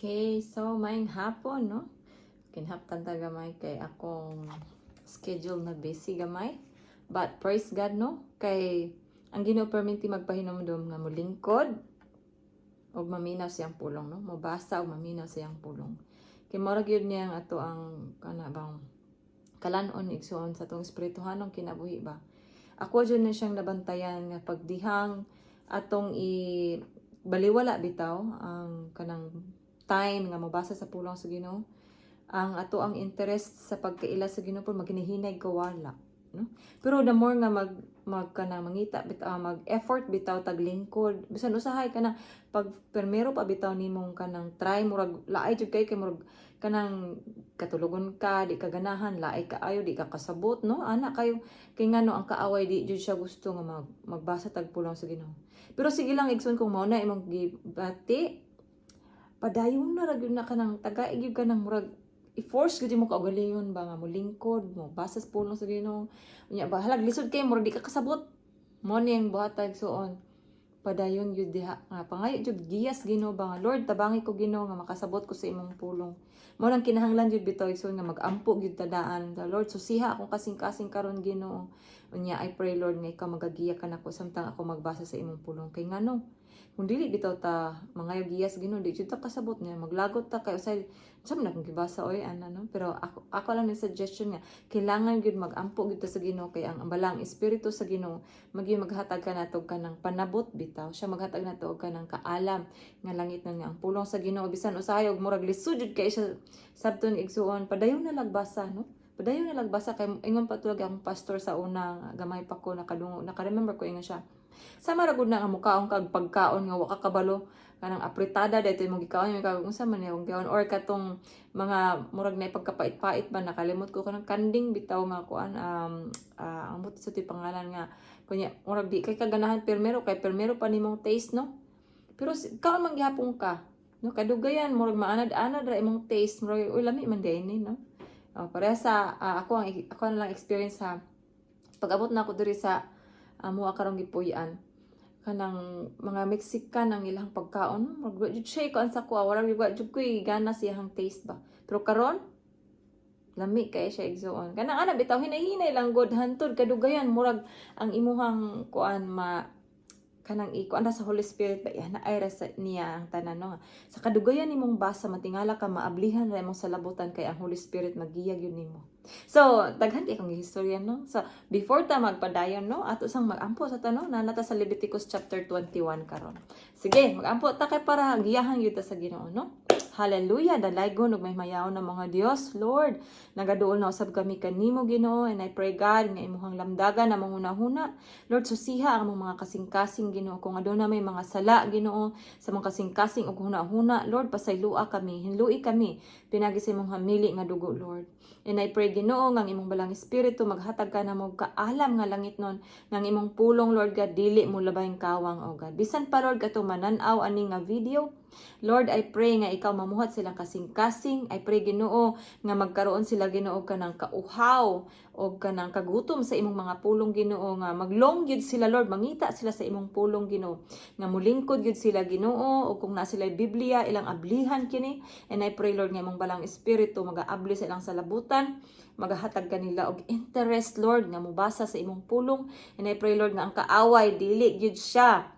Okay, so maayong hapon, no? Kinhaptan ta gamay kay akong schedule na busy gamay. But praise God, no? Kay ang Ginoo perminti magpahinomdom nga molingkod og maminaw siyang pulong, no? Mobasa og maminaw siyang pulong. Kay mao ra gyud niya ang ato ang kana bang kalan-on, igsuon, sa atong espirituhanong kinabuhi ba. Ako jud na siyang nabantayan nga pagdihang atong i baliwala bitaw ang kanang time nga mobasa sa pulong sa Ginoo, ang ato ang interest sa pagkaila sa Ginoo po maginahinay kawala, no? Pero the more nga mag mag kanang mangita bitaw, mag effort bitaw tag lingkod, bisan usahay kanang pag permero pa bitaw nimong kanang try, murag laay jud kay kay murag kanang katulogon ka, di ka ganahan, laay kaayo, di ka kasabot, no? Ana kayo kay ngano ang kaaway di jud siya gusto nga magbasa tag pulong sa Ginoo. Pero sige lang, igsoon, kung mao na imong gibati, padayon na ra gyud na kanang tagaig gyud ka ng murag i-force gyud mo kaugalingon ba nga molingkod, mo basa sa pulong sa Ginoo. Unya ba halag lisod kay murag di ka kasabot mo niyang buhatag suon, padayon gyud diha nga pangayo jud giyas Ginoo ba nga, "Lord, tabangi ko, Ginoo, nga makasabot ko sa imong pulong." Mo nang kinahanglan jud bitaw, igsoon, nga magampo gyud tadaan. "The Lord, susiha akong kasing-kasing karon, Ginoo. Unya I pray, Lord, nga ikaw magagiya kanako samtang ako magbasa sa imong pulong." Kay ngano kung dili bitaw ta mangayo giyas Ginoo, di jud ta kasabot niya, maglagot ta kay usay sa man akong gibasa oy ana, no? Pero ako lang ni suggestion nga kailangan gyud magampo gyud ta sa Ginoo kay ang balang espiritu sa Ginoo magyud maghatag kanato kanang panabot bitaw siya, maghatag nato og kanang kaalam nga langit na nga ang pulong sa Ginoo. Bisan usahay og murag lisod jud kay siya sabton, igsuon, padayon na lagbasa, no? Padayon na lagbasa kay ingon pa tulog ang pastor sa una, gamay pa ko nakadungog, naka-remember ko, ingon siya, sama ra gud na nga mukaon kag pagkaon nga wa ka kabalo kanang apretada dito imong gikaon yung kag unsa man yung gikaon or katong mga murag na pagkapait-pait ba. Nakalimot ko kanang kanding bitaw nga kuan, ambot sa ti pangalan nga kunya murag di kay kaganahan permero kay permero pa nimong taste, no? Pero kaon man gihapon ka, no? Kadugayan murag maanad-anad ra imong taste, murag, "Uy, lami man diay ni," no? Oh, pareha sa ako ang ako na lang experience sa pag-abot na ako diri sa amo karong gipuy-an, kanang mga Mexican ang ilang pagkaon, murag jud siya kuan sa kuha, wala jud ko'y gana siyang taste ba. Pero karon lami kay siya, igsuon. Kanang ana bitaw, hinay-hinay lang gud hantud kadugayan murag ang imuhang kuan ma kanang ikuan ra sa Holy Spirit ba, yan ay ra sa niya ang tanan, no? Sa kadugayan nimong basa, matingala ka, maablihan ra imong salabutan kay ang Holy Spirit magiya gyud nimo. So daghan kay kong gihistorya, no? So before ta magpadayon, no, ato sang magampo sa tanon na nata sa Leviticus chapter 21 karon. Sige, magampo ta kay para giyahan gyud ta sa Ginoo, no? Hallelujah, dalaygon ug mahimayaon ng mga Dios, Lord. Nagaduol na usab kami kanimo, Ginoo, and I pray, God, nga imuhang lamdagan among hunahuna. Lord, susiha ang among mga kasing-kasing, Ginoo. Kung aduna may mga sala, Ginoo, sa mga kasing-kasing ug hunahuna, Lord, pasaylua kami, hinlui kami pinagi sa imong hamili nga dugo, Lord. And I pray, Ginoo, nga ang imong balang espiritu maghatag ka namo kaalam nga langit nun, nga ang imong pulong, Lord God, dili mo labayng kawang, O God. Bisan pa, Lord, kato manan-aw ani nga video, Lord, I pray nga ikaw mamuhat silang kasing-kasing. I pray, Ginoo, nga magkaroon sila, Ginoo, kanang kauhaw o kanang kagutom sa imong mga pulong, Ginoo, nga maglong gyud sila, Lord, mangita sila sa imong pulong, Ginoo, nga mulingkod gyud sila, Ginoo, o kung na sila Biblia, ilang ablihan kini. And I pray, Lord, nga imong balang espiritu magaabli sa ilang salabutan, magahatag kanila og interest, Lord, nga mobasa sa imong pulong. And I pray, Lord, nga ang kaaway dili gyud siya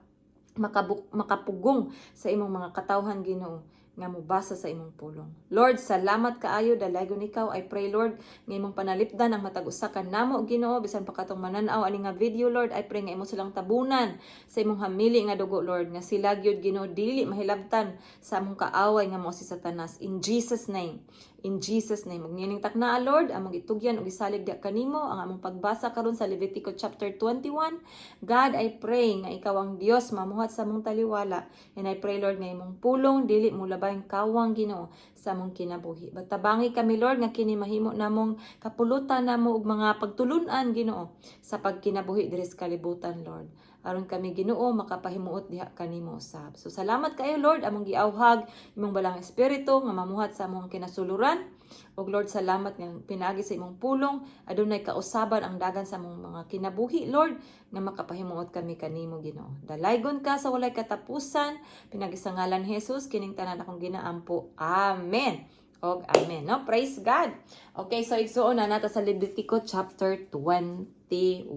makapugong sa imong mga katawhan, Ginoo, nga mobasa sa imong pulong. Lord, salamat kaayo, dalaygon ikaw. I pray, Lord, nga imong panalipdan ang matag usa ka namo, Ginoo, bisan pa katong manan-aw ani nga video, Lord. I pray nga imo silang tabunan sa imong hamili nga dugo, Lord, nga sila gyud, Ginoo, dili mahilabtan sa among kaaway nga mo si Satanas. In Jesus' name. In Jesus' name. Ug niining takna, Lord, among gitugyan ug gisalig diha kanimo ang among pagbasa karon sa Levitico chapter 21. God, I pray nga ikaw ang Dios mamuhat sa among taliwala. And I pray, Lord, nga imong pulong dili mo labayng kawang, Ginoo, sa among kinabuhi. But tabangi kami, Lord, nga kini mahimo namong kapulutan namo og mga pagtulun-an, Ginoo, sa pagkinabuhi diri sa kalibutan, Lord. Aron kami, Ginoo, makapahimuot diha kanimo usab. So salamat kayo, Lord, among giawhag imong Balaang Espiritu nga mamuhat sa among kinasuluran. Ug Lord, salamat nga pinaagi sa imong pulong adunay kausaban ang dagan sa among mga kinabuhi, Lord, nga makapahimuot kami kanimo, Ginoo. Dalaygon ka sa walay katapusan, pinaagi sa ngalan Jesus kining tanan akong ginaampo. Amen. Og amen. No? Praise God. Okay, so igsuon na nato sa Levitico chapter 21.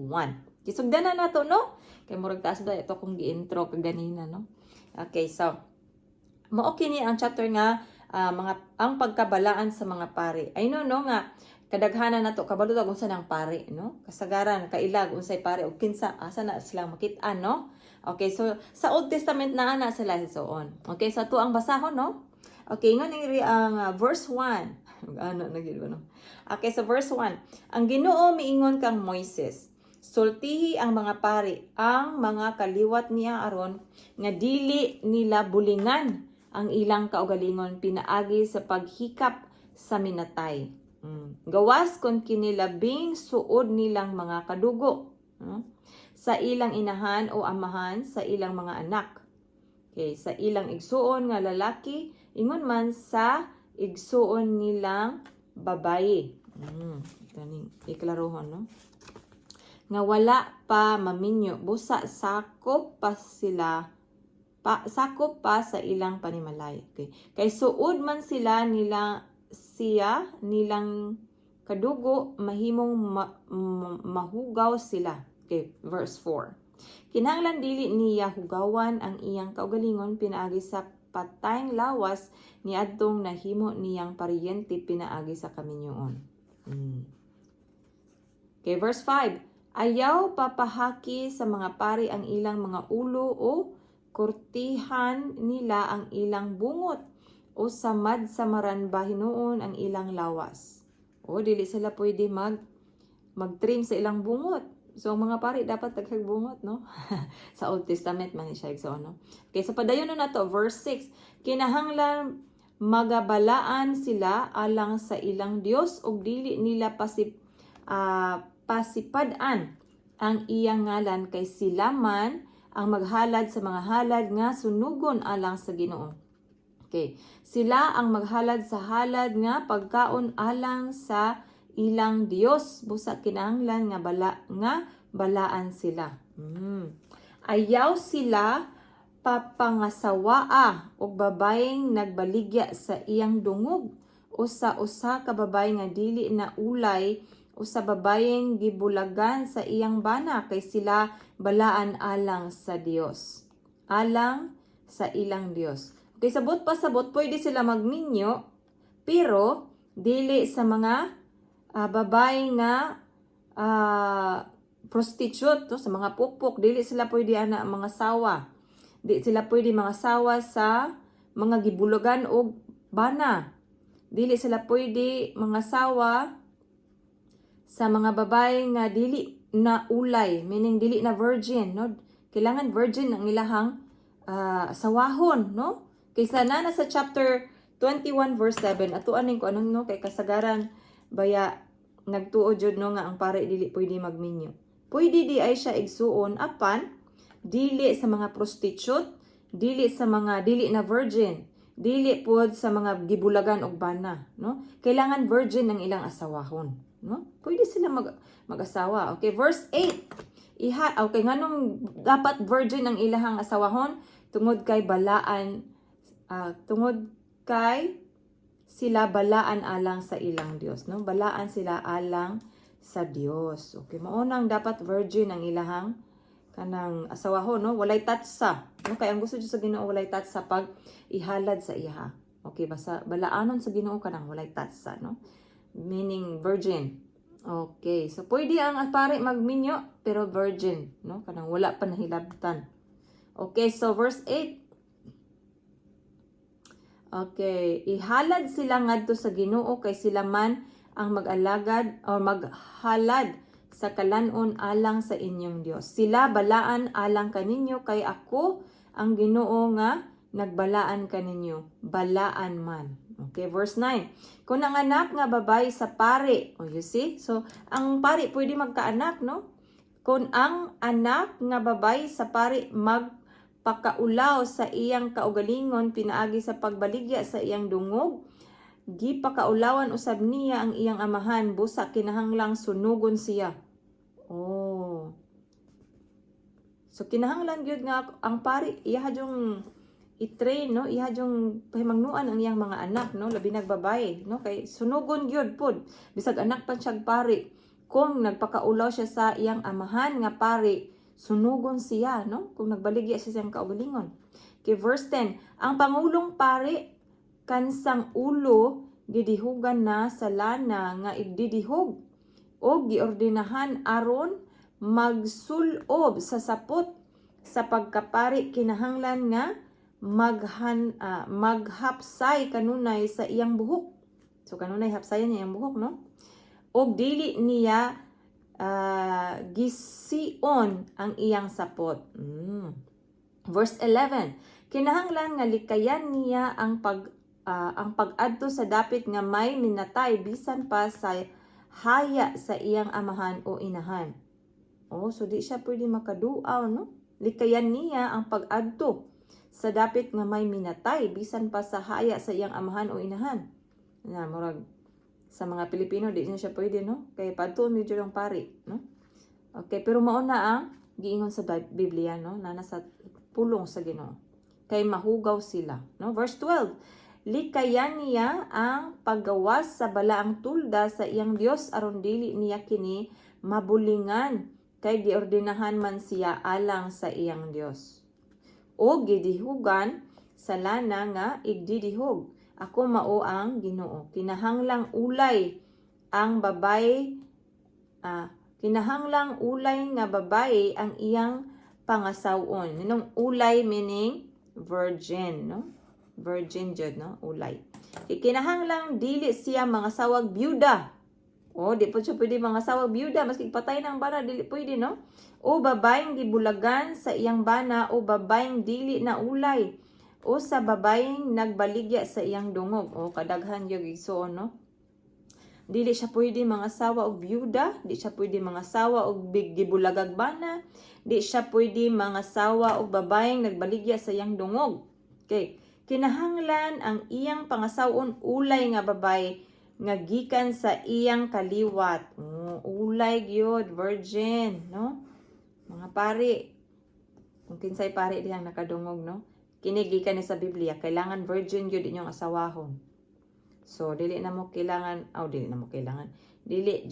Gisugdan na nato, no? Kay murag taas ba ito kung gi-intro kaganina, no? Okay, so mao kini ang chapter nga mga ang pagkabalaan sa mga pari. I know, no, nga kadaghanan nato kabalo tag unsa nang pari, no? Kasagaran kailag unsay pari ug kinsa asa na sila makit-an, no? Okay, so sa Old Testament naa na sila, so on. Okay, so ato ang basahon, no? Okay, ingon ni ang verse 1. Ano na gid, no? Okay, so verse 1. Ang Ginoo miingon kang Moises, "Sultihi ang mga pari, ang mga kaliwat ni Aaron, nga dili nila bulingan ang ilang kaugalingon pinaagi sa paghikap sa minatay. Gawas kon kini labing suod nilang mga kadugo, no? Sa ilang inahan o amahan, sa ilang mga anak. Okay, sa ilang igsuon nga lalaki, ingon man sa igsuon nilang babayi." Kaning iklarohon, no? "Nga wala pa maminyo, busa sakop pa sila pa, sakop pa sa ilang panimalay." Okay. "Kay suod man sila nila siya nilang kadugo, mahimong mahugaw sila." Okay, verse 4. "Kinahanglan dili niya hugawan ang iyang kaugalingon pinaagi sa patayng lawas niadtong nahimo niyang paryente pinaagi sa kaminyoon." Okay, verse 5. "Ayaw papahaki sa mga pari ang ilang mga ulo o kurtihan nila ang ilang bungot o samad samaran ba hinuon ang ilang lawas." O dili sila pwede mag-trim sa ilang bungot. So ang mga pari dapat daghang bungot, no? Sa Old Testament man ni siya, so no. Okay, so padayon na nato verse 6. "Kinahanglan magabalaan sila alang sa ilang Dios ug dili nila pasipad-an ang iyang ngalan kay sila man ang maghalad sa mga halad nga sunugon alang sa Ginoo." Okay. "Sila ang maghalad sa halad nga pagkaon alang sa ilang Dios, busa kinahanglan nga balaan sila." "Ayaw sila papangasawaa og babayeng nagbaligya sa iyang dungog o sa usa ka babaye nga dili na ulay o sa babayeng gibulagan sa iyang bana kay sila balaan alang sa Dios. Alang sa ilang Dios." Okay, sabot pa sabot, pwede sila magminyo, pero dili sa mga babae nga prostitute, to, sa mga pukpok, dili sila pwede ana mga sawa. Di sila pwede mga sawa sa mga gibulagan og bana. Dili sila pwede mga sawa sa mga babae nga dili na ulay, meaning dili na virgin, no? Kailangan virgin ang ilahang sawahon, no? Kaysa na sa chapter 21 verse 7, atuan ko anong, no, kay kasagaran baya nagtuo jud, no, nga ang pare dili pwede magminyo. Pwede di ay siya, igsuon, apan dili sa mga prostitute, dili sa mga dili na virgin, dili pod sa mga gibulagan og bana, no? Kailangan virgin ang ilang asawahon, no? Pwede sila mag-asawa. Okay, verse 8. Iha, okay, nganong dapat virgin ang ilahang asawahon? Tungod kay balaan tungod kay sila balaan alang sa ilang Dios, no? Balaan sila alang sa Dios. Okay, mao nang dapat virgin ang ilahang kanang asawahon, no? Walay tatsa. No, kay ang gusto jud sa Ginoo walay tatsa pag ihalad sa iya. Okay, basta balaanon sa Ginoo kanang walay tatsa, no? Meaning virgin. Okay, so pwede ang pare magminyo pero virgin, no? Kanang wala pa nahilabtan. Okay, so verse 8. Okay, "Ihalad sila ngadto sa Ginoo kay sila man ang mag-alagad or maghalad sa kalan-on alang sa inyong Dios. Sila balaan alang kaninyo kay ako ang Ginoo nga nagbalaan kaninyo, balaan man." Okay, verse 9. "Kung ang anak nga babae sa pare," oh, you see? So, ang pare pwede magkaanak, no? Kung ang anak nga babay sa pari magpakaulaw sa iyang kaugalingon pinaagi sa pagbaligya sa iyang dungog, gipakaulawan usab niya ang iyang amahan, busa kinahanglang sunugon siya. Oh. So kinahanglan gyud nga ang pari iya yung i-train, no, iya yung pahimangnuan ang iyang mga anak, no, labi nag babae, no, kay sunugon gyud pud bisag anak pa siyang pari. Kung nagpakaulaw siya sa iyang amahan nga pari, sunugon siya, no, kung nagbaligya siya sa iyang kaugalingon. Kay verse 10, ang pangulong pari kansang ulo gidihugan na sa lana nga igdidihog o giordinahan aron magsulob sa sapot sa pagkapari, kinahanglan nga maghapsay kanunay sa iyang buhok. So kanunay hapsayan niya iyang buhok, no? Og dili niya gision ang iyang sapot. Verse 11. Kinahanglan nga likayan niya ang pag-adto sa dapit nga may minatay bisan pa sa haya sa iyang amahan o inahan. Oh, so di siya pwede makaduaw, no? Likayan niya ang pag-adto sa dapit nga may minatay bisan pa sa haya sa iyang amahan o inahan. Na murag sa mga Pilipino, di na siya pwede, no? Kay padtuon medyo lang pari, no? Okay, pero mao na ang giingon sa Biblia, no? Na nasa pulong sa Ginoo. Kay mahugaw sila, no? Verse 12. Likayan niya ang paggawas sa balaang tulda sa iyang Dios aron dili niya kini mabulingan, kay giordinahan man siya alang sa iyang Dios. O gidihugan sa lana nga igdidihog. Ako mao ang Ginoo. Kinahanglang ulay nga babae ang iyang pangasawon. Ninong ulay meaning virgin, no? Virgin jud, no? Ulay. Kinahanglang dili siya mangasawag byuda. O, di po siya pwede mangasawag byuda maski patay ng bana, dili pwede, no? O babaeng gibulagan sa iyang bana o babaeng dili na ulay o sa babaeng nagbaligya sa iyang dungog. O kadaghan gyud, igsuon, no? Dili siya pwede mangasawa og byuda, di siya pwede mangasawa og gibulagag bana, di siya pwede mangasawa og babaeng nagbaligya sa iyang dungog. Okay. Kinahanglan ang iyang pangasawon ulay nga babae nga gikan sa iyang kaliwat. Oh, ulay gyud, virgin, no? Mga pari, kung kinsay pari dihang nakadungog, no? Kini gikan ni sa Biblia, kailangan virgin gyud inyong asawahon. So dili na mo kailangan, aw, dili na mo kailangan. Dili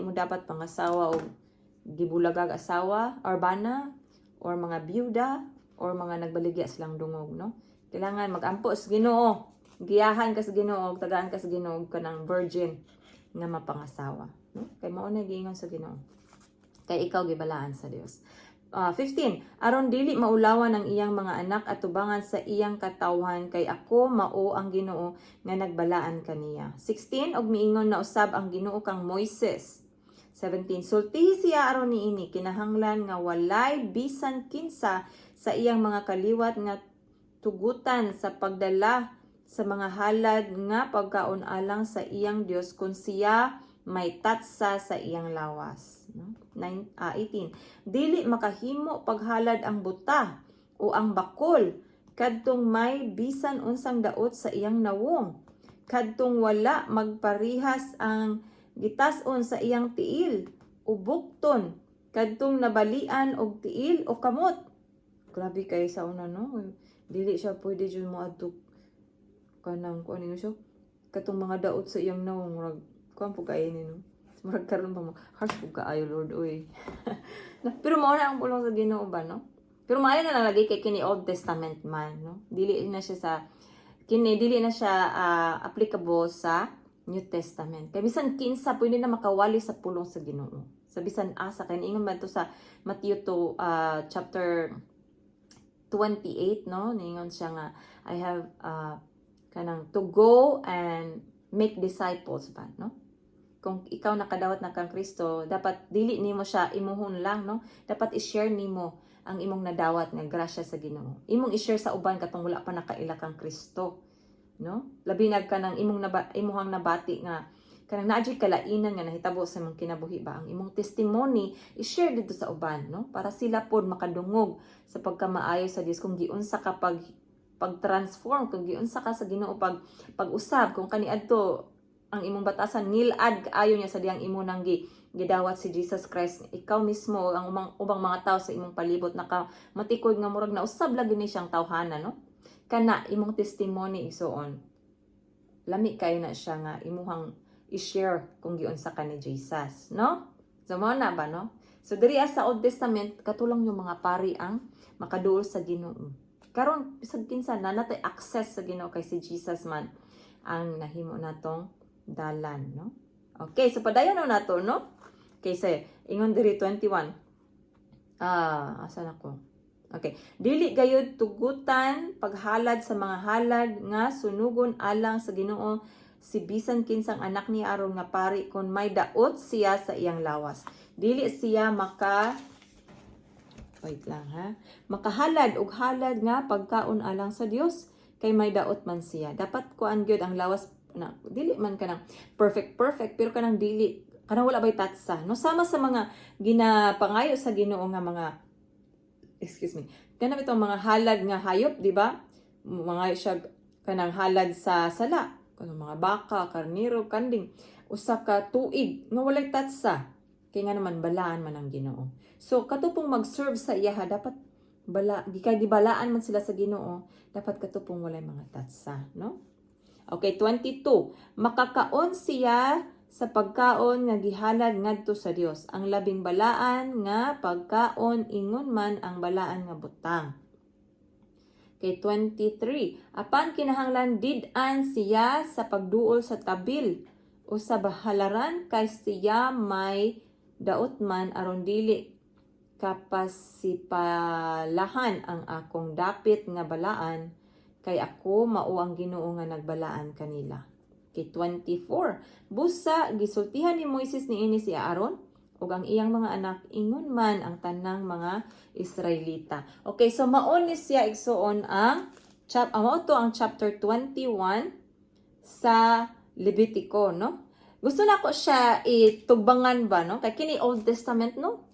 mo dapat pangasawa og gibulagag asawa or bana or mga byuda or mga nagbaligya silang dungog, no? Kailangan magampo sa Ginoo. Giyahan ka sa Ginoo, tagaan ka sa Ginoo kanang virgin nga mapangasawa, no? Kay mao na giingon sa Ginoo. Kay ikaw gibalaan sa Dios. 15. Aron dili maulawan ang iyang mga anak at tubangan sa iyang katawhan, kay ako mao ang Ginoo nga nagbalaan kaniya. 16. Og miingon na usab ang Ginoo kang Moises. 17. Sultihi siya aron niini, kinahanglan nga walay bisan kinsa sa iyang mga kaliwat nga tugutan sa pagdala sa mga halad nga pagkaon alang sa iyang Dios kung siya may tatsa sa iyang lawas. No? 18. Dili makahimo paghalad ang buta o ang bakol kadtong may bisan unsang daot sa iyang nawong, kadtong wala magparihas ang gitas-on sa iyang tiil o bukton, kadtong nabalian og tiil o kamot. Grabe kay sa una, no? Dili siya pwede jud mo adto kanang kuan siya, katong mga daot sa iyang nawong. Murag kuan po kaayo ni, no? Murag karon pa mo harsh po kaayo, Lord, oy. Pero mao na ang pulong sa Ginoo ba, no? Pero maayo na lang lagi kay kini Old Testament man, no? Dili na siya applicable sa New Testament. Kay bisan kinsa pwede na makawali sa pulong sa Ginoo. Sa bisan asa, kay niingon man to sa Matthew 2, chapter 28, no? Niingon siya nga I have kanang to go and make disciples ba, no? Kung ikaw nakadawat na kang Kristo, dapat dili nimo siya imuhon lang, no? Dapat i-share nimo ang imong nadawat nga grasya sa Ginoo. Imong i-share sa uban katong wala pa nakaila kang Kristo, no? Labi na ka ng imuhang nabati nga Kanang naa juy kalainan nga nahitabo sa imong kinabuhi ba, ang imong testimony i-share dito sa uban, no, para sila pod makadungog sa pagkamaayo sa Dios, kung giunsa ka pag-transform, kung giunsa ka sa Ginoo pag usab, kung kaniadto ang imong batasan ngilad kaayo niya sa diyang imo nang gidawat si Jesus Christ, ikaw mismo, ang ubang mga tao sa imong palibot naka matikod nga murag nausab lagi ni siyang tawhana, no? Kana imong testimony, igsoon, lami kayo na siya nga imuhang i-share kung giunsa ka ni Jesus, no? So mao na ba, no? So diri sa Old Testament, katulong yung mga pari ang makaduol sa Ginoo. Karon, bisag kinsa na natay access sa Ginoo kay si Jesus man ang nahimo natong dalan, no? Okay, so padayon na nato, no? Okay, sa ingon diri 21. Ah, asa na ko? Okay. Dili gayud tugutan paghalad sa mga halad nga sunugon alang sa Ginoo si bisan kinsang anak ni Aaron nga pari kung may daot siya sa iyang lawas. Dili siya maka, wait lang ha. Makahalad og halad nga pagkaon alang sa Dios kay may daot man siya. Dapat kuan gyud ang lawas na dili man kanang perfect perfect, pero kanang dili kanang wala bay tatsa, no? Sama sa mga ginapangayo sa Ginoo nga mga, excuse me, kanang itong mga halad nga hayop, di ba? Mga siya kanang halad sa sala, kanang mga baka, karniro, kanding, usa ka tuig nga walay tatsa kay nga naman balaan man ang Ginoo. So katupong mag-serve sa iyaha, dapat bala gikay gibalaan man sila sa Ginoo, dapat katupong walay mga tatsa, no? Okay, 22. Makakaon siya sa pagkaon nga gihalad ngadto sa Dios, ang labing balaan nga pagkaon, ingon man ang balaan nga butang. Kay 23. Apan kinahanglan did-an siya sa pagduol sa tabil o sa bahalaran kay siya may daot man, aron dili kapasipalahan ang akong dapit nga balaan, kay ako mao ang Ginoo nga nagbalaan kanila. Kay 24. Busa gisultihan ni Moises niini si Aaron ug ang iyang mga anak, ingon man ang tanang mga Israelita. Okay, so mao ni siya, igsuon, ang mao to ang chapter 21 sa Levitico, no? Gusto na ko siya itugbangan ba, no? Kay kini Old Testament, no?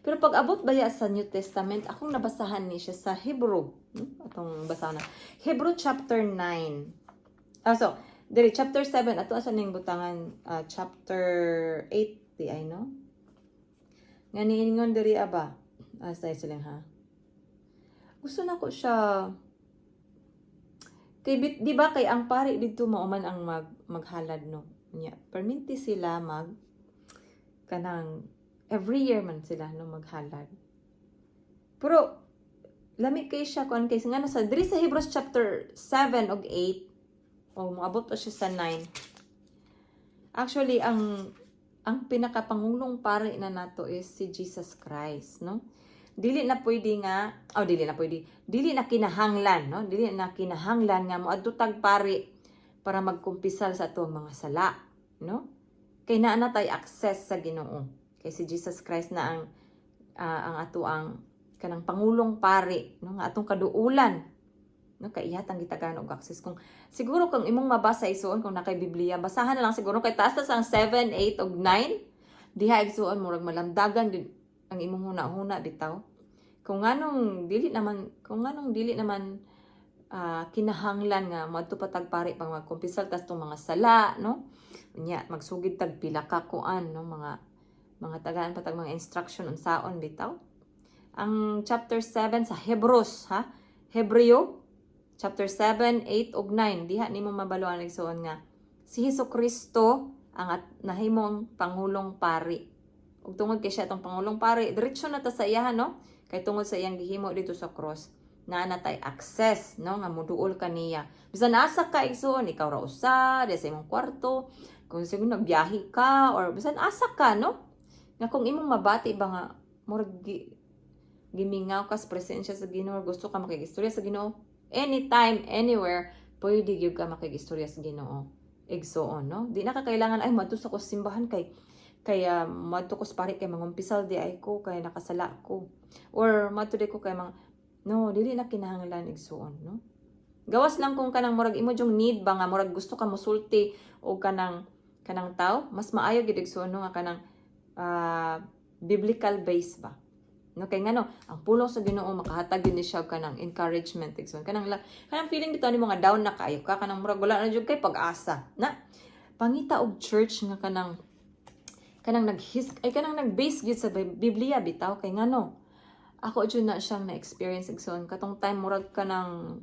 Pero pag abot baya sa New Testament, akong nabasahan ni siya sa Hebrew. Atong basahan na. Hebrew chapter 9. Ah, so, diri chapter 7 ato asa ning butangan, chapter 8 di ay, no? Nga niingon diri aba. Ah, say silang ha. Gusto na ko siya kay di ba kay ang pari didto mao man ang maghalad, no? Nya, perminti sila mag kanang every year man sila, no, maghalad. Pero lami kay siya kon kay nga sa diri sa Hebrews chapter 7 ug 8 o moabot pa siya sa 9. Actually, ang pinakapangulong pari na nato is si Jesus Christ, no? Dili na pwede nga, oh, dili na pwede, dili na kinahanglan, no? Dili na kinahanglan nga moadto tag pari para magkumpisal sa atong mga sala, no? Kay naa na tay access sa Ginoo. Kay si Jesus Christ na ang ato ang kanang pangulong pari, no, nga atong kaduulan, no, kay iya tang gitagaan og access. Kung siguro kung imong mabasa, isuon, kung nakay Biblia, basahan na lang siguro kay taas ang 7, 8 ug 9 diha, igsuon, murag malamdagan din ang imong huna-huna bitaw kung nganong dili naman kinahanglan nga moadto pa tag pari pang magkumpisal tas tong mga sala, no? Unya magsugid tag pila ka kuan, no, mga tagaan pa tag mga instruction unsaon bitaw. Ang chapter 7 sa Hebrews, ha, Hebreo chapter 7, 8 ug 9, diha nimo mabaluan, igsuon, nga si Hesus Kristo ang at nahimong pangulong pari. Ug tungod kay siya atong pangulong pari, diretso na ta sa iya, no? Kay tungod sa iyang gihimo dito sa cross, naa na tay access, no, nga muduol kaniya. Bisan asa ka, igsuon, ikaw ra usa, di sa imong kwarto, kung siguro nagbiyahe ka or bisan asa ka, no? Nga kung imong mabati ba nga murag gimingaw ka sa presensya sa Ginoo, gusto ka makigistorya sa Ginoo, anytime, anywhere, pwede gyud ka makigistorya sa Ginoo, igsuon, no? Di na ka kailangan ay moadto sa ko simbahan kay moadto ko sa pari kay mangumpisal di ay ko kay nakasala ko or moadto di ko kay mga, no, dili na kinahanglan, igsuon, no? Gawas lang kung kanang murag imo jung need ba nga murag gusto ka mosulti o kanang Kanang tao mas maayo gid, igsuon, no, nga kanang biblical base ba, no? Kay ngano, ang pulong sa Ginoo makahatag gyud ni siya og kanang encouragement, igsuon. Kanang feeling bitaw nimo nga down na kaayo ka, kanang murag wala na jud kay pag-asa na, pangita og church nga kanang naghis ay kanang nag-base gyud sa Biblia bitaw. Kay ngano, ako jud na siyang na-experience, igsuon, katong time murag kanang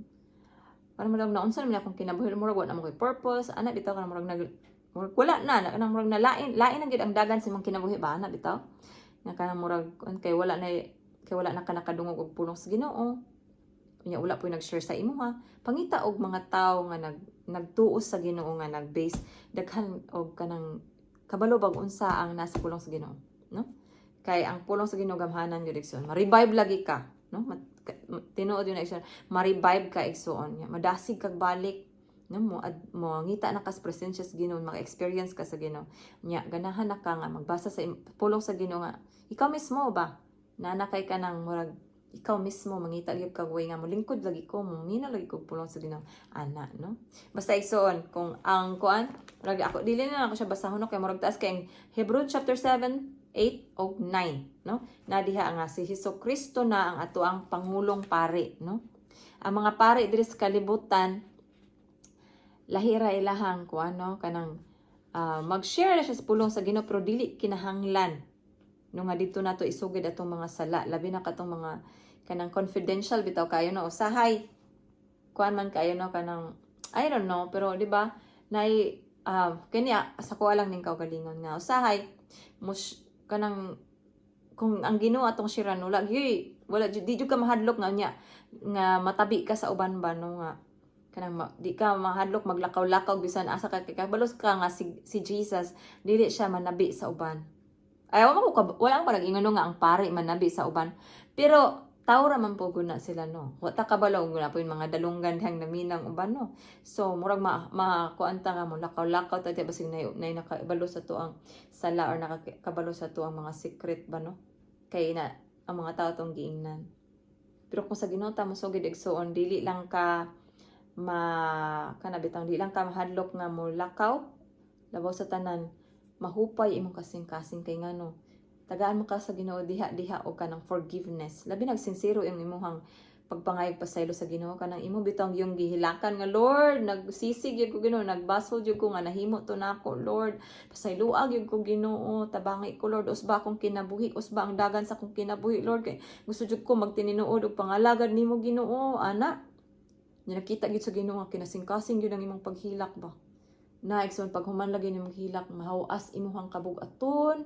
parang murag naunsa naman akong kinabuhi, murag wala mo kay purpose ana bitaw, kanang murag nag murag wala na, kanang murag nalain lain na gyud ang dagan sa imong kinabuhi ba ana bitaw, nga kanang murag kun kay wala na ka nakadungog og pulong sa Ginoo unya, wala po nag-share sa imuha. Pangita og mga tawo nga nagtuo sa Ginoo, nga nag-base daghan og kanang kabalo bag unsa ang nasa pulong sa Ginoo, no? Kay ang pulong sa Ginoo gamhanan gyud, igsoon. Ma-revive lagi ka, no? Tinuod yun na, igsoon, ma-revive ka, igsoon. Nya, madasig kag balik, no? Mo ngita na ka sa presensya sa Ginoo, maka-experience ka sa Ginoo. Nya ganahan na ka nga magbasa sa pulong sa Ginoo, nga ikaw mismo ba nana kay kanang murag ikaw mismo mangita gyud kag way nga molingkod lagi ko, momina lagi ko pulong sa Ginoo ana, no? Basta, igsoon, kung ang kuan murag ako, dili na ako siya basahon, no, kay murag taas kay ang Hebrew chapter 7, 8 og 9, no, na diha nga si Hesus Kristo na ang atoang pangulong pari, no? Ang mga pari diri sa kalibutan, lahira ilahang kuan, no? Kanang mag-share na siya sa pulong sa Ginoo, pero dili kinahanglan, no, nga dito nato isugid atong mga sala, labi na katong mga kanang confidential bitaw kayo, no? Usahay kuan man kayo, no? Kanang I don't know, pero di ba nay kini sa kuha lang ning kaugalingon nga usahay mus kanang kung ang Ginoo atong shiran, wala gyud, wala jud, di jud ka mahadlok nga nya nga matabi ka sa uban ba, no, nga kanang di ka mahadlok maglakaw-lakaw bisan asa ka, kay kabalos ka nga si Jesus dili siya manabi sa uban. Ay, wala ko wala ko nag-ingon, no, nga ang pare manabi sa uban, pero tao ra man po guna sila, no? Wa ta kabalo guna po yung mga dalunggan hang naminang uban, no? So murag ma makuan ta nga mo lakaw-lakaw ta di basig nay nakabalo sa to ang sala or nakakabalo sa to ang mga secret ba, no? Kay na ang mga tao tong giingnan. Pero kung sa Ginoo ta mosugid, igsuon, dili lang ka ma kana bitang di lang ka mahadlok nga mo lakaw. Labaw sa tanan, mahupay imong kasing-kasing, kay ngano, tagaan mo ka sa Ginoo diha diha og kanang forgiveness, labi nag sincero yung imuhang pagpangayog pasaylo sa Ginoo, kanang imo bitong yung gihilakan nga, "Lord, nagsisi gyud ko, Ginoo, nagbasol gyud ko nga nahimo to nako. Lord, pasayloa gyud ko, Ginoo, tabangi ko, Lord, usba akong kinabuhi, usba ang dagan sa akong kinabuhi, Lord, kay gusto jud ko magtininuod og pangalagad nimo, Ginoo," ana. Nya nakita gyud sa Ginoo nga kinasingkasing gyud ang imong paghilak ba. Na, igsoon, pag human lagi nimong hilak, mahawas imuhang kabug-aton,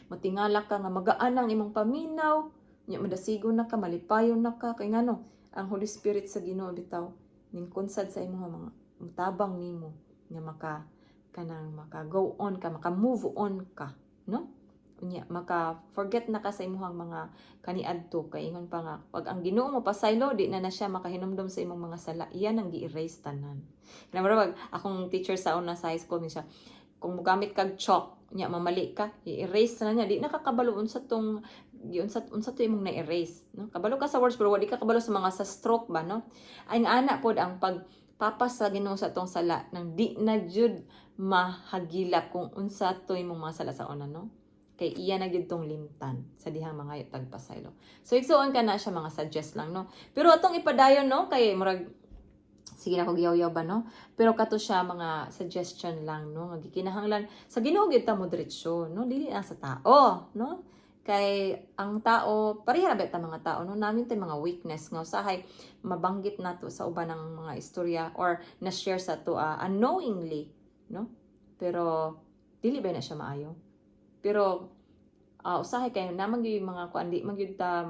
matingala ka nga magaan ang imong paminaw, nya madasigon na ka, malipayon na ka, kay ngano, ang Holy Spirit sa Ginoo bitaw ning kunsad sa imong mga tabang nimo nga maka kanang maka go on ka, maka move on ka, no? Unya maka forget na ka sa imuhang mga kaniadto, kay ingon pa nga pag ang Ginoo mo pasaylo, di na na siya makahinumdom sa imong mga sala, iyan ang gi-erase tanan. Kinamura akong teacher sa una sa high school siya, kung mogamit kag chalk nya mamali ka, i-erase na niya, di na ka kabalo unsa tong unsa unsa to imong na-erase, no? Kabalo ka sa words pero wala ka kabalo sa mga sa stroke ba, no? Ay nga ana pod ang pagpapas sa Ginoo sa atong sala, nang di na jud mahagilap kung unsa to imong mga sala sa una, no? Kay iya na gyud tong limtan sa dihang mga tagpasaylo. So igsuon ka na siya, mga suggest lang, no? Pero atong ipadayon, no, kay murag sige na ko giyaw-yaw ba, no? Pero kato siya, mga suggestion lang, no, nga gikinahanglan sa Ginoo gyud ta mo diretso, no? Dili lang sa tao, no? Kay ang tao, pareha ra ba ta mga tao, no? Namin tay mga weakness nga usahay mabanggit nato sa uban ng mga istorya or na-share sa to unknowingly, no? Pero dili ba na siya maayo? Pero usahay kay naman gyud yung mga kuan, di man gyud ta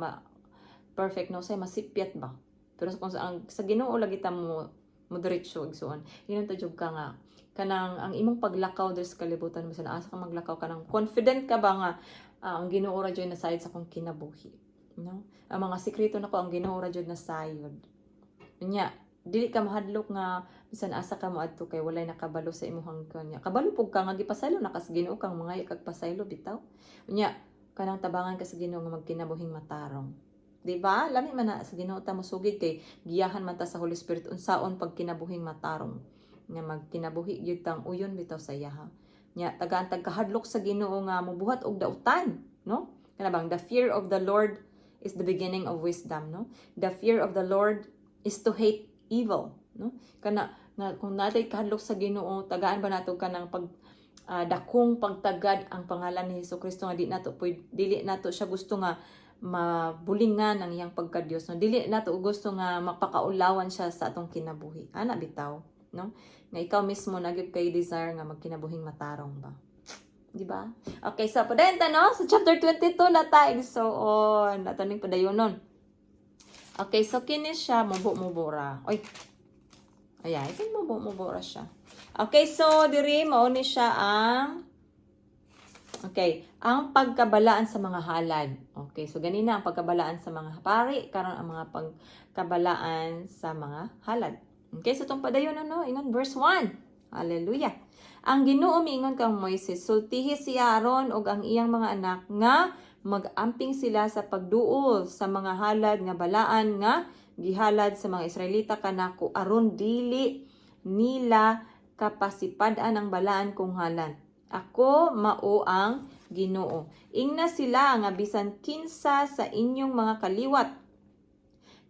perfect, no? Say masipyat ba. Pero kung sa Ginoo lagi ta mo mo diretso, igsuon. Ingon ta jud ka nga kanang ang imong paglakaw diri sa kalibutan, bisan asa ka maglakaw, kanang confident ka ba nga ang Ginoo ra jud na sayod sa akong kinabuhi, no? Ang mga sekreto nako, ang Ginoo ra jud na sayod. Unya dili ka mahadlok nga bisan asa ka moadto kay walay nakabalo sa imuhang kanya. Kabalo pug ka nga gipasaylo na kas Ginoo kang mga kag pasaylo bitaw. Unya kanang tabangan ka sa Ginoo nga magkinabuhing matarong. Di ba? Lami man na sa Ginoo ta mosugid kay giyahan man ta sa Holy Spirit unsaon pagkinabuhing matarong. Nga magkinabuhi gyud tang uyon bitaw sa iyaha. Nya tagaan tag kahadlok sa Ginoo nga mobuhat og dautan, no? Kana bang the fear of the Lord is the beginning of wisdom, no? The fear of the Lord is to hate evil, no? Kana nga kung natay kahadlok sa Ginoo, tagaan ba nato kanang pag dakong pagtagad ang pangalan ni Hesus Kristo nga di nato pwede, dili nato siya gusto nga mabulingan ang iyang pagka-Dios, no? Dili nato gusto nga mapakaulawan siya sa atong kinabuhi, ana bitaw, no, nga ikaw mismo na gyud kay desire nga magkinabuhing matarong ba, di ba? Okay, so padayon ta, no, sa chapter 22 na ta, igsoon. Ato ning padayonon. Okay, so kini siya mubo-mubo ra. Oy. Ay, I think mubo-mubo ra siya. Okay, so diri mao ni siya ang, okay, ang pagkabalaan sa mga halad. Okay, so ganina ang pagkabalaan sa mga pari, karon ang mga pagkabalaan sa mga halad. Okay, so itong padayon, ano, ingon verse 1. Hallelujah. Ang Ginoo miingon kang Moises, "Sultihi si Aaron ug ang iyang mga anak nga mag-amping sila sa pagduol sa mga halad nga balaan nga gihalad sa mga Israelita kanako aron dili nila kapasipad-an ang balaan kong halad. Ako mao ang Ginoo. Ingna sila nga bisan kinsa sa inyong mga kaliwat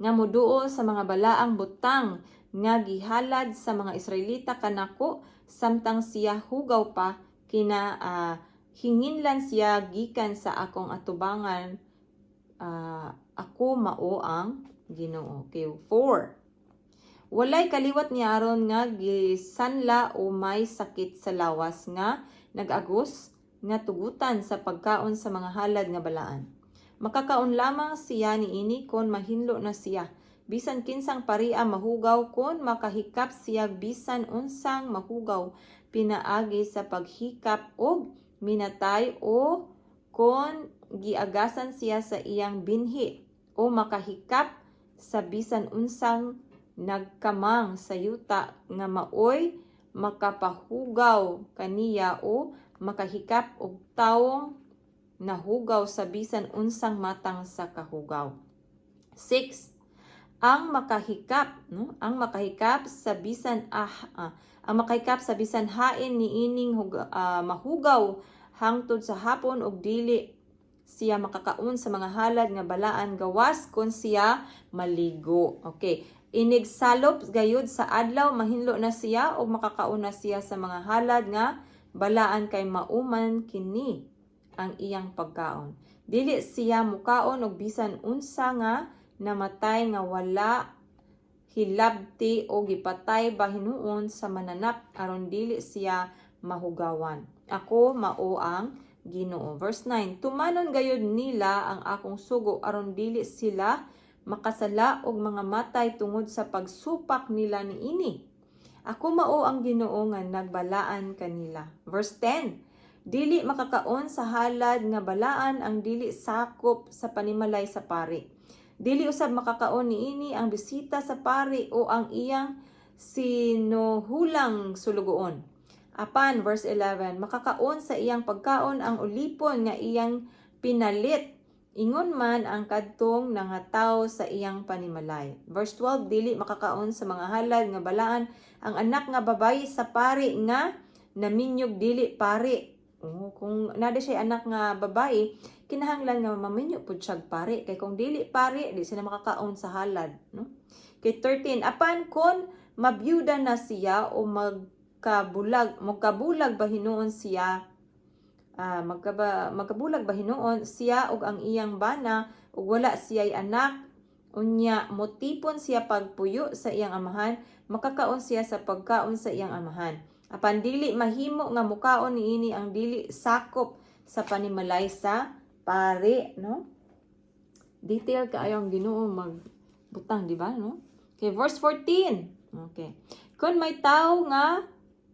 nga moduol sa mga balaang butang nga gihalad sa mga Israelita kanako samtang siya hugaw pa, kina hinginlan siya gikan sa akong atubangan. Ako mao ang Ginoo." Okay, 4. "Walay kaliwat ni Aaron nga gisanla o may sakit sa lawas nga nag-agos nga tugutan sa pagkaon sa mga halad nga balaan. Makakaon lamang siya niini kon mahinlo na siya. Bisan kinsang paria mahugaw kon makahikap siya bisan unsang mahugaw pinaagi sa paghikap og minatay o kon giagasan siya sa iyang binhi o makahikap sa bisan unsang nagkamang sa yuta nga maoy makapahugaw kaniya o makahikap og tawong nahugaw sa bisan unsang matang sa kahugaw." 6. Ang makahikap, no? Ang makahikap sa bisan ang makahikap sa bisan hain niining mahugaw hangtod sa hapon og dili siya makakaon sa mga halad nga balaan gawas kon siya maligo. Okay. Inigsalop gayud sa adlaw, mahinlo na siya ug makakaon na siya sa mga halad nga balaan kay mauman kini ang iyang pagkaon. Dili siya mukaon og bisan unsa nga namatay nga wala hilabti o gipatay ba hinuon sa mananap aron dili siya mahugawan. Ako mao ang Ginoo. Verse 9, "Tumanon gayud nila ang akong sugo aron dili sila makasala og mga matay tungod sa pagsupak nila niini. Ako mao ang Ginoo nga nagbalaan kanila." Verse 10, "Dili makakaon sa halad nga balaan ang dili sakop sa panimalay sa pari. Dili usab makakaon niini ang bisita sa pari o ang iyang sinuhulang sulugoon. Apan," verse 11, "makakaon sa iyang pagkaon ang ulipon nga iyang pinalit, ingon man ang kadtong nangataw sa iyang panimalay." Verse 12, "Dili makakaon sa mga halad nga balaan ang anak nga babayi sa pari nga naminyog dili pari." Oh, kung naa siya anak nga babae, kinahanglan nga maminyo pud siya pari kay kung dili pari, di sila makakaon sa halad, no? Kay 13, "Apan kon mabyuda na siya o magkabulag ba hinuon siya ug ang iyang bana ug wala siya'y anak, unya motipon siya pagpuyo sa iyang amahan, makakaon siya sa pagkaon sa iyang amahan. Apan dili mahimo nga mukaon niini ang dili sakop sa panimalay sa pari," no? Detail kaayo ang Ginoo magbutang, di ba, no? Okay, verse 14. Okay. "Kung may tao nga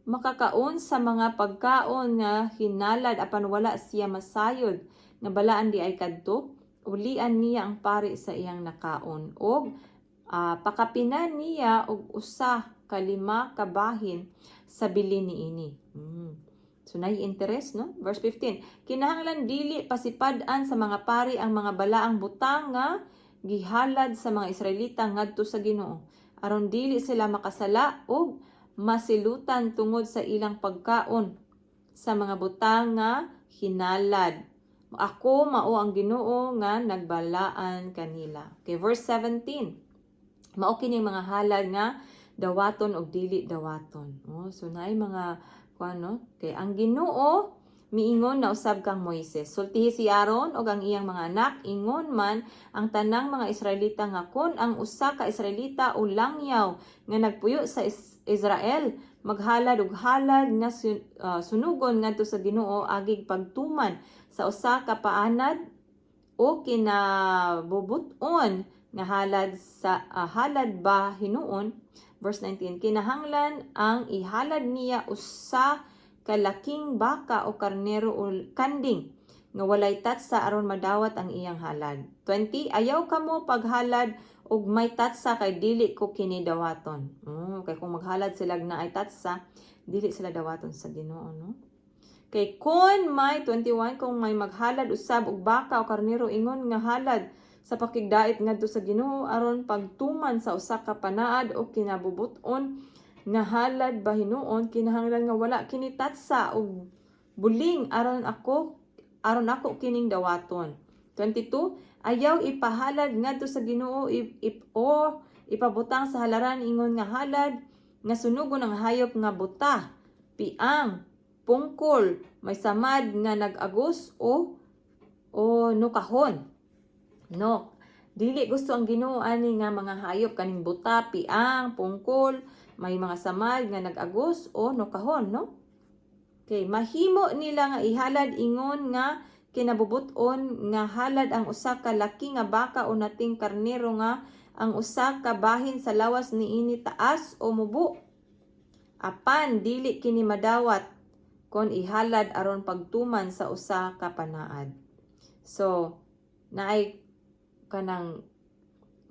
makakaon sa mga pagkaon nga hinalad apan wala siya masayod nga balaan di ay kadto, ulian niya ang pari sa iyang nakaon og pakapinan niya og usa ka lima ka bahin sa bilin niini." So nay interest, no? Verse 15. "Kinahanglan dili pasipad-an sa mga pari ang mga balaang butang nga gihalad sa mga Israelita ngadto sa Ginoo aron dili sila makasala og masilutan tungod sa ilang pagkaon. sa mga butang nga hinalad. Ako mao ang Ginoo nga nagbalaan kanila. Okay, verse 17. Mao kini mga halad nga dawaton og dili dawaton. Oh, so naay mga kuan, no? Kay ang Ginoo miingon na usab kang Moises: "Sultihi si Aaron ug ang iyang mga anak, ingon man ang tanang mga Israelita nga kon ang usa ka Israelita o langyaw nga nagpuyo sa Israel maghalad og halad nga sunugon ngadto sa Ginoo agig pagtuman sa usa ka paanad o kinabubut-on nga halad sa halad ba hinuon," verse 19, "kinahanglan ang ihalad niya usa ka laking baka o karnero o kanding nga walay tatsa aron madawat ang iyang halad." 20. "Ayaw kamo paghalad og may tatsa kay dili ko kini dawaton." Oh, kay kung maghalad sila na ay tatsa, dili sila dawaton sa Ginoo, no? Kay kon may 21, "Kung may maghalad usab og baka o karnero ingon nga halad sa pakigdait ngadto sa Ginoo aron pagtuman sa usa ka panaad o kinabubut-on nga halad bahinuon, kinahanglan nga wala kini tatsa og buling aron ako kining dawaton." 22. "Ayaw ipahalad ngadto sa Ginoo o ipabutang sa halaran ingon nga halad nga sunugon ang hayop nga buta, piang, pungkol, may samad nga nag-agos o nukahon." No. Dili gusto ang Ginoo ani nga mga hayop, kaning buta, piang, pungkol, may mga samad nga nag-agos o nukahon, no? Okay, mahimo nila nga ihalad ingon nga kinabubut-on nga halad ang usa ka laki nga baka o nating karnero nga ang usa ka bahin sa lawas niini taas o mubo. Apan dili kini madawat kon ihalad aron pagtuman sa usa ka panaad. So, naay kanang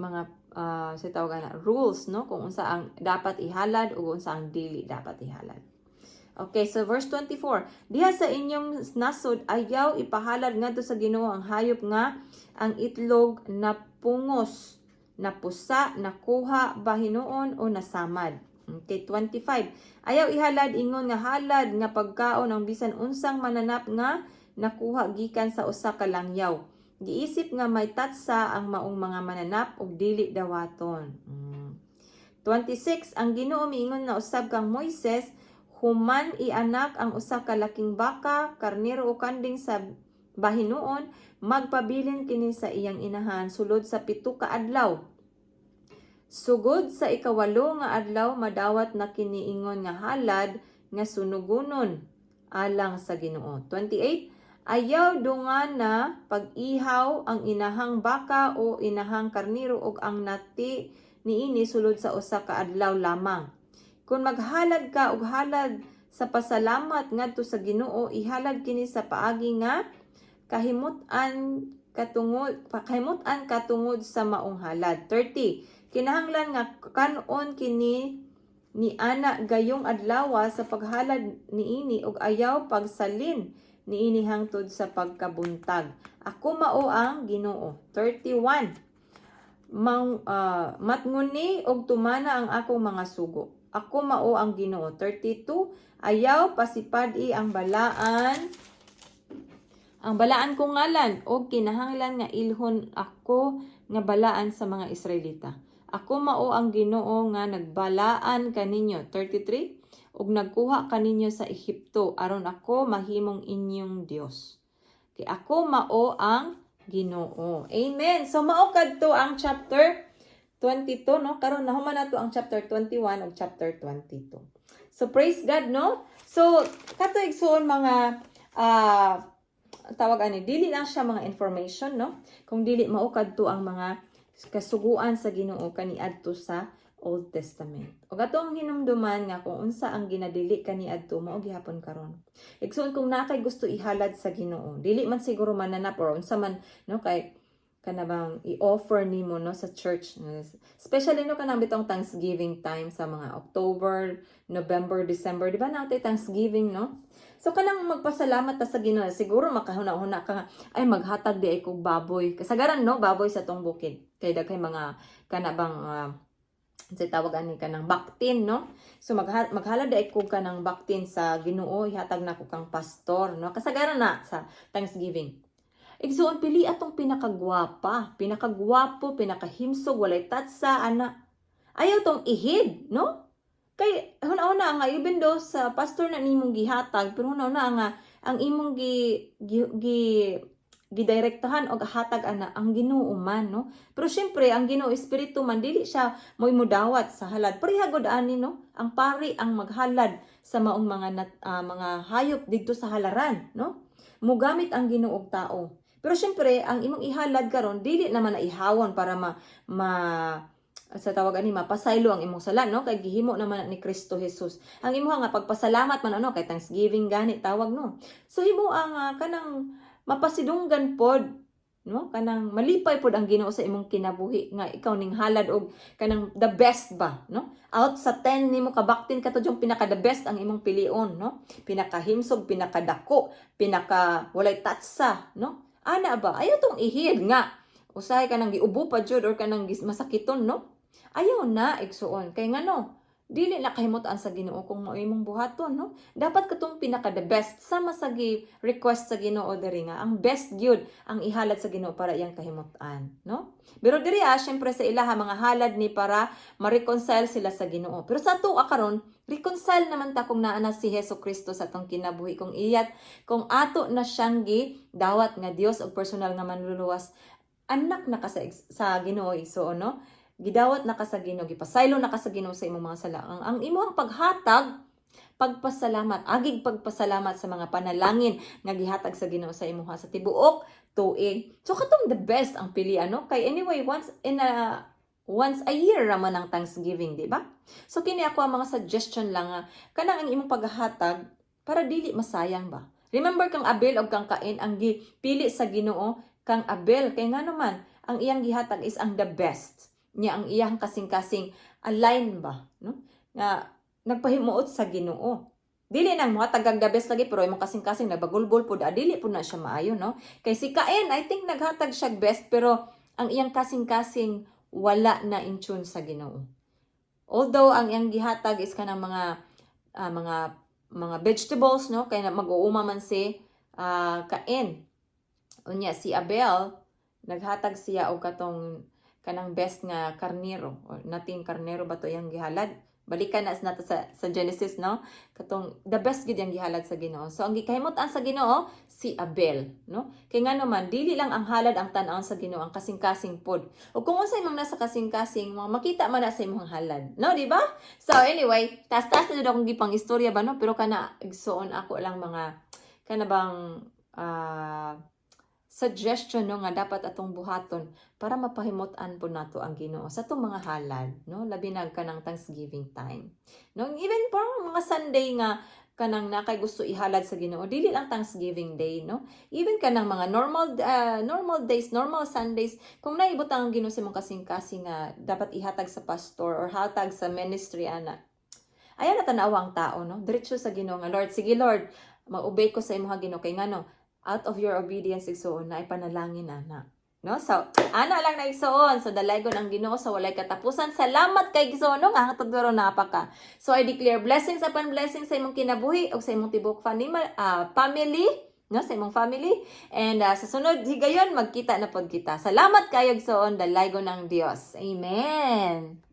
mga sa tawag na rules, no, kung unsa ang dapat ihalad o unsa ang dili dapat ihalad. Okay, so verse 24. "Diha sa inyong nasod ayaw ipahalad ngadto sa Ginoo ang hayop nga ang itlog na pungos, napusa, nakuha bahinuon o nasamad." Okay, 25. "Ayaw ihalad ingon nga halad nga pagkaon ang bisan unsang mananap nga nakuha gikan sa usa ka langyaw. Giisip nga may tatsa ang maong mga mananap ug dili dawaton." 26. Ang Ginoo miingon na usab kang Moises, "Human ianak ang usa ka laking baka, karnero o kanding sa bahinuon, magpabilin kini sa iyang inahan sulod sa 7 ka adlaw. Sugod sa 8 nga adlaw madawat na kini ingon nga halad nga sunugonon alang sa Ginoo." 28. "Ayaw dungan na pag-ihaw ang inahang baka o inahang karnero og ang nati niini sulod sa 1 ka adlaw lamang. Kung maghalad ka og halad sa pasalamat ngadto sa Ginoo, ihalad kini sa paagi nga kahimut-an katungod sa maong halad." 30. "Kinahanglan nga kan-on kini ni ana gayong adlaw sa paghalad niini ug ayaw pagsalin niini hangtod sa pagkabuntag. Ako mao ang Ginoo." 31. "Matnguni og tumana ang akong mga sugo. Ako mao ang Ginoo." 32. "Ayaw pasipadi ang balaan kong ngalan og kinahanglan nga ilhon ako nga balaan sa mga Israelita. Ako mao ang Ginoo nga nagbalaan kaninyo." 33. "Ug nagkuha kaninyo sa Ehipto aron ako mahimong inyong Dios. Kay ako mao ang Ginoo." Amen. So mao kadto ang chapter 22, no? Karon nahuman nato ang chapter 21 ug chapter 22. So praise God, no? So kato, igsuon, mga tawag ani, dili lang siya mga information, no? Kung dili mao kadto ang mga kasuguan sa Ginoo kaniadto sa Old Testament. Ug atong hinumduman nga kung unsa ang ginadili kaniadto, mao gihapon karon. Igsuon, kung naa kay gusto ihalad sa Ginoo, dili man siguro mananap or unsa man, no, kay kana bang i-offer nimo, no, sa church, especially, no, kanang bitong Thanksgiving time sa mga October, November, December, di ba naa tay Thanksgiving, no? So kanang magpasalamat ta sa Ginoo, siguro makahuna-huna ka nga, "Ay, maghatag diay kog baboy." Kasagaran, no, baboy sa tong bukid kay daghay mga kana bang Sa tawag ani, kanang baktin, no? So maghalad ay ko kanang baktin sa Ginoo, ihatag nako kang pastor, no? Kasagaran na sa Thanksgiving. Igsuon, pili atong pinakagwapa, pinakagwapo, pinakahimsog, walay tatsa ana. Ayaw tong ihid, no? Kay huna-huna nga even though sa pastor na nimong gihatag, pero huna-huna nga ang imong gi gidirektahan og hatag ana ang Ginoo man, no? Pero syempre, ang Ginoo espiritu man, dili siya mo'y mudawat sa halad. Pareha gud ani, no? Ang pari ang maghalad sa maong mga hayop didto sa halaran, no? Mugamit ang Ginoo og tao. Pero syempre, ang imong ihalad karon dili naman na ihawon para ma, ma sa tawag ani, mapasaylo ang imong sala, no? Kay gihimo naman na ni Kristo Jesus ang imuha nga pagpasalamat man, ano? Kay Thanksgiving gani tawag, no? So himo ang kanang mapasidunggan pod, no? Kanang malipay pod ang Ginoo sa imong kinabuhi nga ikaw ning halad og kanang the best ba, no? Out sa 10 nimo kabaktin, kato yung pinaka the best ang imong pilion, no? Pinakahimsog, pinakadako, pinaka walay tatsa, no? Ana ba, ayaw tong ihid nga usahay kanang giubo pa jud or kanang masakiton, no? Ayaw na, igsuon, kay ngano, dili na kahimut-an sa Ginoo kung mao imong buhaton, no? Dapat katong pinaka the best, sama sa gi request sa Ginoo diri nga ang best gyud ang ihalad sa Ginoo para iyang kahimut-an, no? Pero diri syempre sa ilaha mga halad ni para ma-reconcile sila sa Ginoo. Pero sa ato karon, reconcile naman ta kung naa na si Hesus Kristo sa atong kinabuhi, kung iyat kung ato na siyang gi dawat nga Dios og personal nga manluluwas. Anak na ka sa Ginoo, igsuon, no? Gidawat na ka sa Ginoo, gipasaylo na ka sa Ginoo sa imong mga sala. Ang imong paghatag, pagpasalamat, agig pagpasalamat sa mga panalangin nga gihatag sa Ginoo sa imuha sa tibuok tuig. So katong the best ang pili, ano? Kay anyway, once a year raman ang Thanksgiving, di ba? So kini ako ang mga suggestion lang nga kanang ang imong paghatag para dili masayang ba. Remember kang Abel og kang Cain, ang gipili sa Ginoo kang Abel kay ngano man ang iyang gihatag is ang the best. Nya ang iyang kasing-kasing align ba, no? Nga nagpahimuot sa Ginoo. Dili nang mohatag kag the best lagi pero imong kasing-kasing nabagulgol pud, dili pud na siya maayo, no? Kay si Cain, I think naghatag siya best, pero ang iyang kasing-kasing wala na in tune sa Ginoo. Although ang iyang gihatag is kanang mga vegetables, no? Kay na mag-uuma man si Cain. Unya si Abel, naghatag siya og katong kanang best nga karnero or nating karnero ba to iyang gihalad. Balikan na nato sa Genesis, no? Katong the best gid yang gihalad sa Ginoo. So ang gikahimut-an sa Ginoo si Abel, no? Kay ngano man, dili lang ang halad ang tan-awon sa Ginoo, ang kasing-kasing pod. O kung unsay mang nasa kasing-kasing, mga makita man na sa imong halad, no? Di ba? So anyway, tas-tas na jud akong gipang istorya ba, no? Pero kana, igsuon, ako lang mga kana bang suggestion, no, nga dapat atong buhaton para mapahimut-an po nato ang Ginoo sa atong mga halad, no? Labi na kanang Thanksgiving time, no? Even parang mga Sunday nga kanang nakay gusto ihalad sa Ginoo, dili lang Thanksgiving Day, no? Even kanang mga normal days, normal Sundays, kung naibutang ang Ginoo sa imong kasing-kasing nga dapat ihatag sa pastor or hatag sa ministry ana, ayaw na tanawa ang tao, no? Diretso sa Ginoo nga, "Lord, sige Lord, mag-obey ko sa imong Ginoo," kay ngano, out of your obedience, igsuon, na ipanalangin na, no? So, ana lang na, igsuon. So, dalaygon ang Ginoo sa walay katapusan. Salamat kay igsuon, no? Nga hangtod karon naa pa ka. So, I declare blessings upon blessings sa imong kinabuhi o sa imong tibuok family, no? Sa imong family. And sa sunod higayon, magkita na pod kita. Salamat kayo, igsuon. Dalaygon ang Dios. Amen.